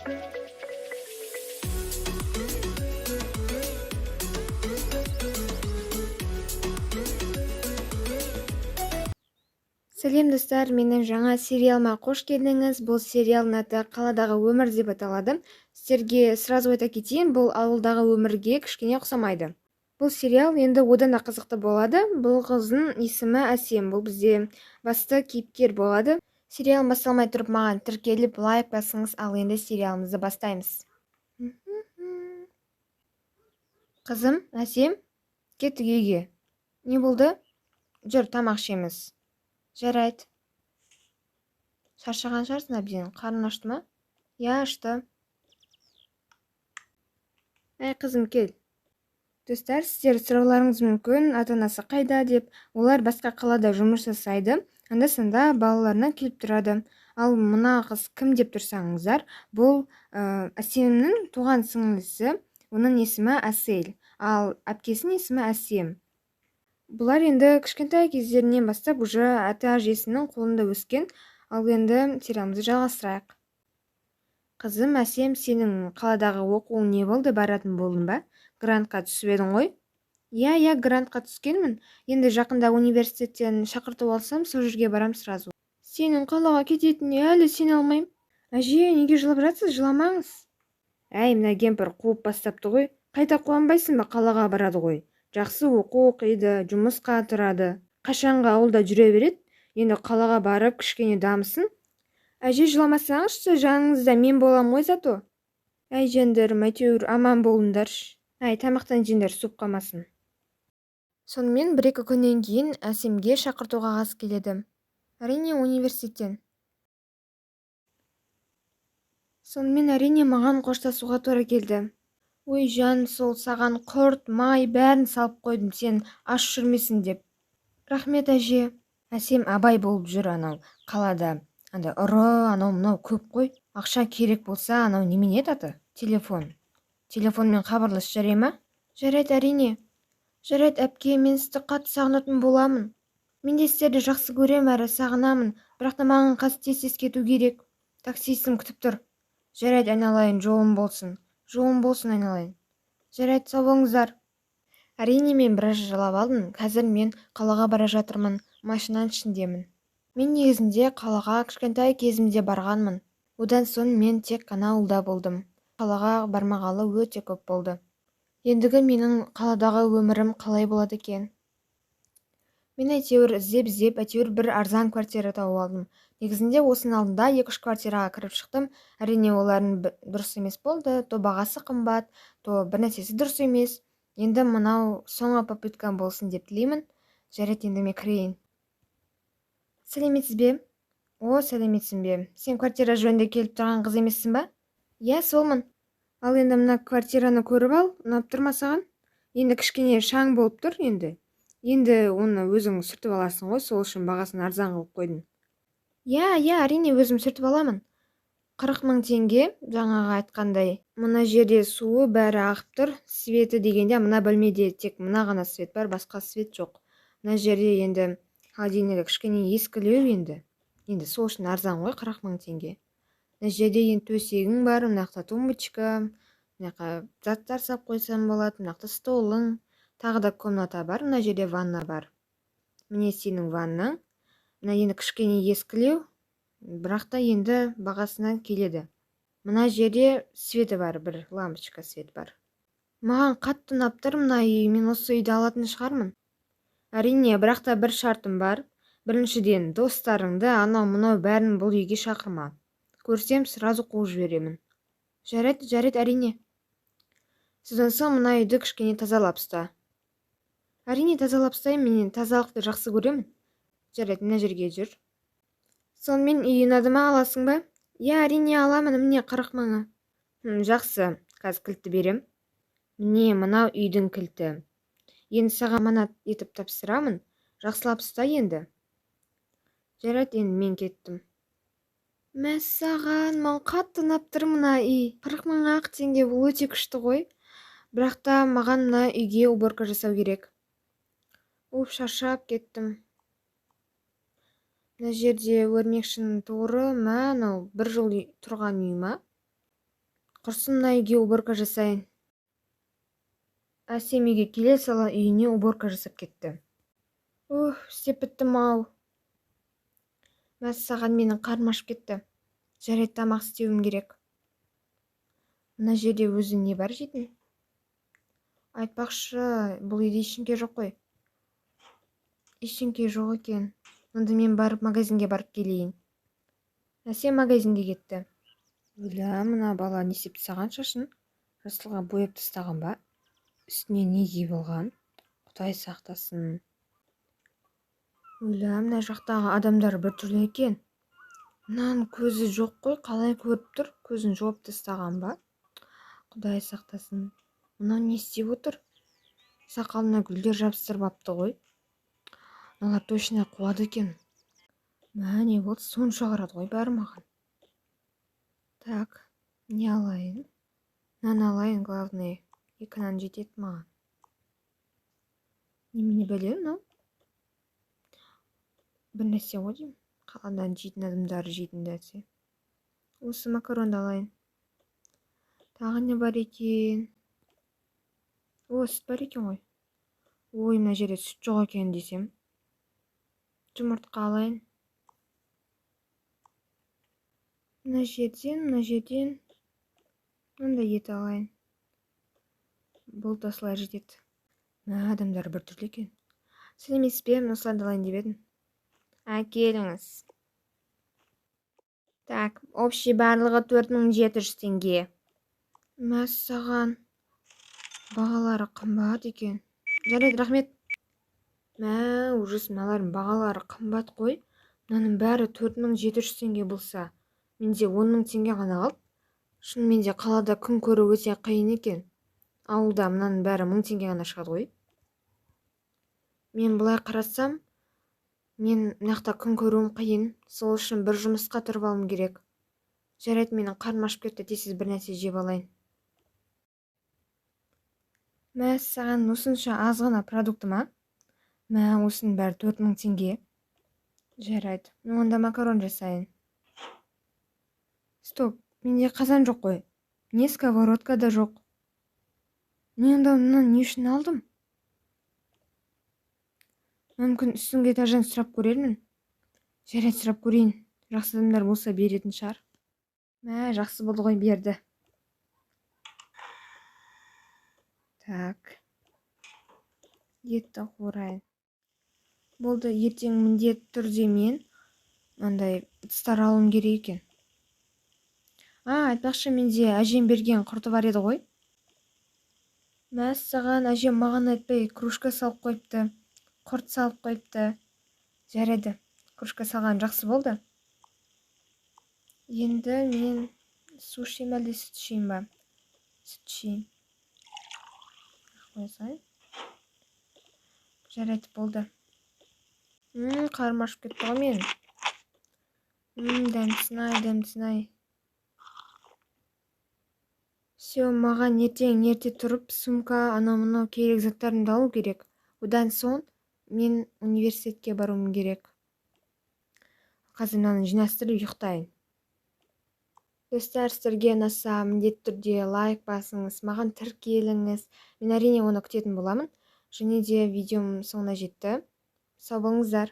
Сәлем, достар! Менің жаңа сериалыма қош келдіңіз. Бұл сериалдың аты «Қаладағы өмір» деп аталады. Сіздерге сразу айта кетейін, бұл ауылдағы өмірге кішкене ұқсамайды. Бұл сериал енді одан да қызықты болады. Бұл қыздың есімі Әсем, бұл бізде басты кейіпкер болады. Сериал басталмай тұрып, маған тіркеліп, лайк басыңыз. Ал енді сериалымызды бастаймыз. Қызым Әсем, кеттік үйге. Не болды? Жүр, тамақ ішеміз. Жарайды. Шаршаған шығарсың әбден. Қарның ашты ма? Иә, ашты. Әй, қызым, кел. Достар, сіздер сұрауларыңыз мүмкін, ата анасы қайда деп. Олар басқа қалада жұмыс жасайды, анда санда балаларына келіп тұрады. Ал мына қыз кім деп тұрсаңыздар, бұл Әсемнің туған сіңлісі, оның есімі Әсел, ал әпкесінің есімі Әсем. Бұлар енді кішкентай кездерінен бастап уже ата әжесінің қолында өскен. Ал енді сериалымызды жалғастырайық. Қызым Әсем, сенің қаладағы оқуың не болды, баратын болдың ба? Грантқа түсіп едің ғой? Иә, грантқа түскенмін. Енді жақында университеттен шақырту алсам, сол жерге барам сразу. Сенің қалаға кететініне әлі сене алмаймын. Әже, неге жылап жатсыз? Жыламаңыз. Әй, мына кемпір қуып бастапты ғой. Қайта қуанбайсың ба, қалаға барады ғой. Жақсы оқу оқиды, жұмысқа тұрады. Қашанғы ауылда жүре береді? Енді қалаға барып кішкене дамысын. Әже, жыламасаңызшы, жаныңызда мен болам ғой зато. Әй, жандарым, әйтеуір аман болыңдаршы. Әй, тамақтан жеңдер, суып қалмасын. Сонымен 1-2 күннен кейін Әсемге шақырту қағаз келеді. Әрине, университеттен. Сонымен, әрине, маған қоштасуға тура келді. Ой, жан, сол саған құрт, май бәрін салып қойдым, сен аш жүрмесін деп. Рахмет, әже. Әсем, абай болып жүр анау қалада. Анда ұры, анау мынау көп қой. Ақша керек болса, анау немене еді аты? Телефон. Телефонмен хабарлас, жарай ма? Жарайды, әрине. Жарайды, әпке, мен сізді қатты сағынатын боламын. Мен де сіздерді жақсы көрем әрі сағынамын, бірақ та маған қазір тез-тез кету керек. Таксистім күтіп тұр. Жарайды, айналайын, жолым болсын. Жолым болсын, айналайын. Жарайды, сау болыңыздар. Әрине, мен біраз жылап алдым. Қазір мен қалаға бара жатырмын, машинаның ішіндемін. Мен негізінде қалаға кішкентай кезімде барғанмын. Одан соң мен тек қана ауылда болдым. Қалаға бармағалы өте көп болды. Ендігі менің қаладағы өмірім қалай болады екен? Мен әйтеуір іздеп-іздеп, әйтеуір бір арзан квартира тауып алдым. Негізінде осының алдында 2-3 квартираға кіріп шықтым. Әрине, олардың дұрыс емес болды. То бағасы қымбат, то бір нәрсесі дұрыс емес. Енді мынау соңғы попыткам болсын деп тілеймін. Жарайды, енді мен кірейін. Сәлеметсіз бе? О, сәлеметсің бе? Сен квартира жөнінде келіп тұрған қыз емессің ба? Иә, солмын. Ал енді мына квартираны көріп ал, ұнап тұр ма саған? Енді кішкене шаң болып тұр енді. Енді оны өзің сүртіп аласың ғой, сол үшін бағасын арзан қылып қойдым. Иә, әрине, өзім сүртіп аламын. 40 мың теңге, жаңағы айтқандай. Мына жерде суы бәрі ағып тұр. Светі дегенде мына бөлмеде тек мына ғана свет бар, басқа свет жоқ. Мына жерде енді холодильнигі кішкене ескілеу енді. Енді сол үшін арзан ғой, 40 мың теңге. Мына жерде енді төсегің бар, мына жақта тумбочка, мына жаққа заттар салып қойсам болады, мына жақта столың, тағы да комната бар, мына жерде ванна бар. Міне сенің ваннаң. Мына енді кішкене ескілеу, бірақ та енді бағасынан келеді. Мына жерде светі бар, бір лампочка свет бар. Маған қатты ұнап тұр мына үй, мен осы үйді алатын шығармын. Әрине, бірақ та бір шартым бар. Біріншіден, достарыңды, анау мынау бәрін бұл үйге шақырма. Көрсем, сразу қуып жіберемін. Жарайды, жарайды, әрине. Содан соң мына үйді кішкене тазалап ұста. Әрине, тазалап ұстаймын, мен тазалықты жақсы көремін. Жарайды, мына жерге жүр. Сонымен үй ұнады ма, аласың ба? Иә, әрине аламын, міне 40 мыңы. Жақсы, қазір кілтті берем. Міне мынау үйдің кілті. Енді саған аманат етіп тапсырамын. Жақсылап ұста енді. Жарайды, енді мен кеттім. Мәссаған, маған қатты ұнап тұр мына үй. 40 мың ақ теңге, бұл өте күшті ғой. Бірақ та маған мына үйге уборка жасау керек. Уф, шаршап кеттім. Мына жерде өрмекшінің торы, мә, анау бір жыл тұрған үй ма? Құрсын, мына үйге уборка жасайын. Әсем үйге келе сала үйіне уборка жасап кетті. Ух, істеп біттім ау. Мәссаған, менің қарным ашып кетті. Жарайды, тамақ істеуім керек. Мына жерде өзі не бар жейтін? Айтпақшы, бұл үйде ештеңке жоқ қой. Ештеңке жоқ екен. Онда мен барып магазинге барып келейін. Әсем магазинге кетті. Өлә, мына бала не істеп тастаған шашын? Жасылға бояп тастаған ба? Үстіне не киіп алған? Құдай сақтасын. Өлә, мына жақтағы адамдар біртүрлі екен. Мынаның көзі жоқ қой, қалай көріп тұр? Көзін жауып тастаған ба? Құдай сақтасын. Мынау не істеп отыр? Сақалына гүлдер жабыстырып апты ғой. Мыналар точно қуады екен. Мә, не болды? Сонша қарады ғой бәрі маған. Так, не алайын? Нан алайын, главное. 2 нан жетеді маған. Немене бәле мынау? Бір нәрсе ғой деймін. Қаладан жейтін адамдар жейтін нәрсе. Осы макаронды алайын. Тағы не бар екен? О, сүт бар екен ғой. Ой, мына жерде сүт жоқ екен десем. Жұмыртқа алайын. Мына жерден мындай ет алайын. Бұл да осылай жетеді. Мына адамдар біртүрлі екен. Сәлеметсіз бе, мен осыларды алайын деп едім. Әкеліңіз. Так, общий барлығы 4700 теңге. Мәссаған, бағалары қымбат екен. Жарайды, рахмет. Мә, ужас, мыналардың бағалары қымбат қой. Мынаның бәрі 4700 теңге болса, менде 10 000 теңге ғана қалды. Шынымен де қалада күн көру өте қиын екен. Ауылда мынаның бәрі 1000 теңге ғана шығады ғой. Мен былай қарасам, мен мына күн көруім қиын. Сол үшін бір жұмысқа тұрып алуым керек. Жарайды, менің қарным ашып кетті, тез бір нәрсе жеп алайын. Мәссаған, осынша аз ғана продукты ма? Мә, осының бәрі 4000 теңге. Жарайды, мен онда макарон жасайын. Стоп, менде қазан жоқ қой. Не сковородка да жоқ. Мен онда мынаны не үшін алдым? Мүмкін үстіңгі этаждан сұрап көрермін. Жарайды, сұрап көрейін. Жақсы адамдар болса беретін шығар. Мә, жақсы болды ғой, берді. Так. Етті қуырайын. Болды, ертең міндетті түрде мен мынандай ыдыстар алуым керек екен. А, айтпақшы, менде әжем берген құрты бар еді ғой. Мәссаған, әжем маған айтпай кружка салып қойыпты. Құрт салып қойыпты. Жарайды, кружка салған жақсы болды. Енді мен су ішейін бе, әлде сүт ішейін ба? Сүт ішейін. Қоя салайын. Жарайды, болды. Қарным ашып кетті ғой менің. Дәмдісін ай, дәмдісін ай. Все, маған ертең ерте тұрып сумка, анау-мынау керек заттарымды алу керек. Одан соң мен университетке баруым керек. Қазір мынаны жинастырып ұйықтайын. Достар, сіздерге ұнаса міндетті түрде лайк басыңыз, маған тіркеліңіз. Мен әрине оны күтетін боламын. Және де видеом соңына жетті. Сау болыңыздар.